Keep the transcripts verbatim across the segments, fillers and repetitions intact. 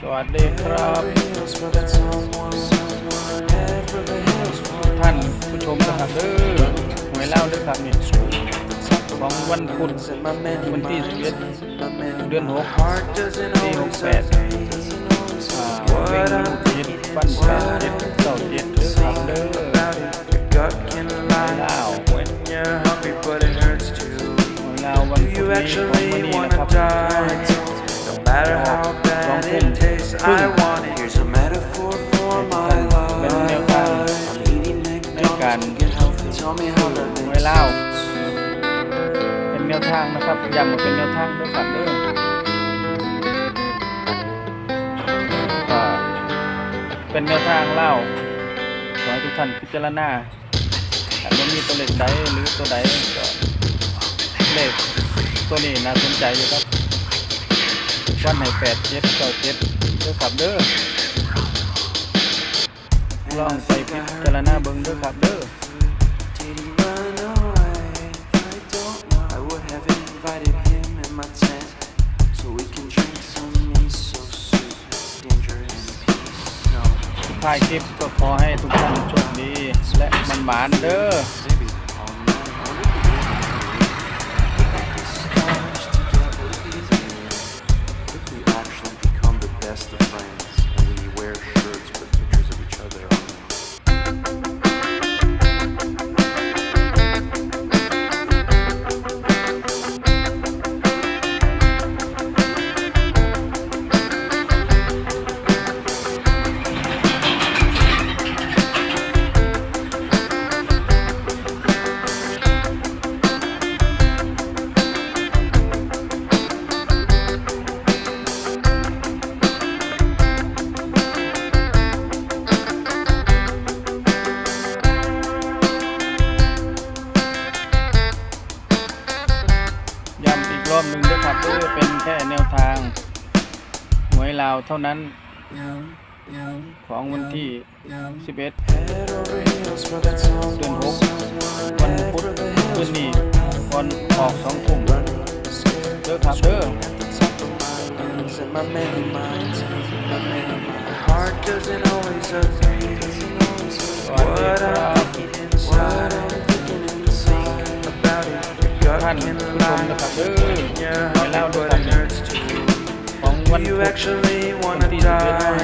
สวัสดีครับ ท่านผู้ชมนะครับเด้อ หวยลาวเด้อครับนี่ ของวันพุธ วันที่สิบเอ็ด เดือนหก ปีหกแปด อ่า เวงหนึ่งเจ็ด วันแปดเจ็ด เก้าเจ็ด เด้อครับเด้อ หวยลาว หวยลาววันพุธนี้ของมื้อนี้นะครับ ออกสองทุ่มครึ่ง เป็นแนวทางในการซื้อหวยลาว เป็นแนวทางนะครับ ย้ำว่าเป็นแนวทางเด้อครับเด้อ ก็เป็นแนวทางลาว ขอให้ทุกท่านพิจารณา ถ้าบ่มีตัวเลขใดหรือตัวใดก็ เลขตัวนี้น่าสนใจอยู่ครับ วันให้แปดเจ็ด เก้าเจ็ด เด้อครับเด้อ ลองไปพิจารณาเบิ่งเด้อครับเด้อ Did he run away? I don't know. I would have invited him in my tent so we can drink some miso soup. That's dangerous. No. สุดท้ายคลิปก็ขอให้ทุกท่านโชคดีและหมานๆเด้อ Maybe. Oh, man. I wonder if we really, really, really look at the stars together. What if we is aliens? What if we actually become the best of friends and we wear shirts with pictures of each other on them? ย้ำอีกรอบหนึ่งเด้อครับเด้อ เป็นแค่แนวทางหวยลาวเท่านั้น ของวันที่สิบเอ็ด เดือนหก วันพุธคืนนี้ ก่อนออกสองทุ่มเด้อครับเด้อ สวัสดีครับ ท่านผู้ชมนะครับเด้อ หวยลาวเด้อครับ ของวันพุธ วันที่สิบเอ็ด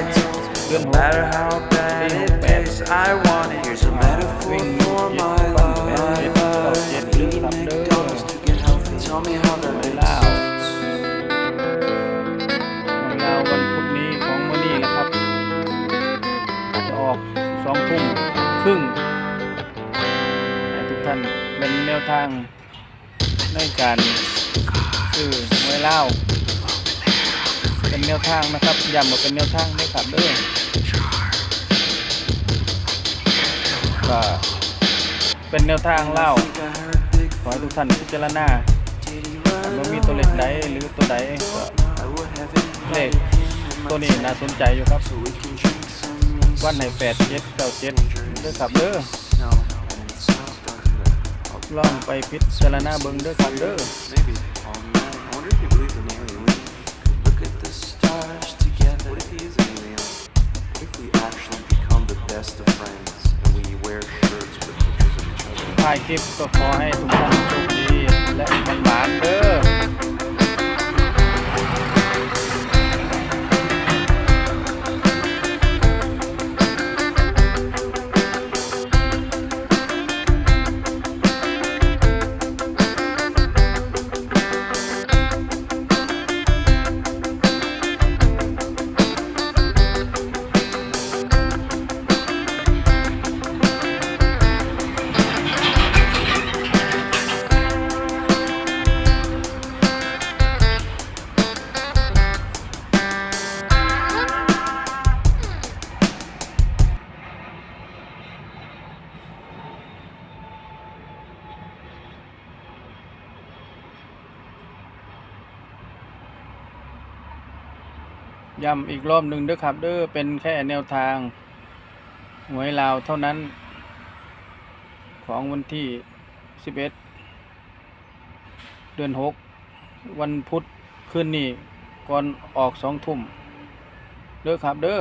เดือนหก ปีหกแปด วิ่งหนึ่งเจ็ด ฟันแปดเจ็ด เก้าเจ็ด เด้อครับเด้อ หวยลาว หวยลาววันพุธนี้ของมื้อนี้นะครับ จะออกสองทุ่มครึ่ง ให้ทุกท่านเป็นแนวทาง ในการซื้อหวยลาว เป็นแนวทางนะครับ ย้ำว่าเป็นแนวทางเด้อครับเด้อ ก็เป็นแนวทางลาว ขอให้ทุกท่านพิจารณา ถ้าบ่มีตัวเลขใดหรือตัวใดก็ เลขตัวนี้น่าสนใจอยู่ครับ วันให้แปดเจ็ด เก้าเจ็ด เด้อครับเด้อ ลองไปพิจารณาเบิ่งเด้อครับเด้อ Maybe. Oh, man. I wonder if he believes in aliens. Look at the stars together. What if he is an alien? What if we actually become the best of friends and we wear shirts with pictures of each other? ท้ายคลิปก็ขอให้ทุกท่านโชคดีและหมานๆเด้อ ย้ำอีกรอบหนึ่งเด้อครับเด้อ เป็นแค่แนวทางหวยลาวเท่านั้น ของวันที่สิบเอ็ด เดือนหก วันพุธคืนนี้ ก่อนออกสองทุ่ม เด้อครับเด้อ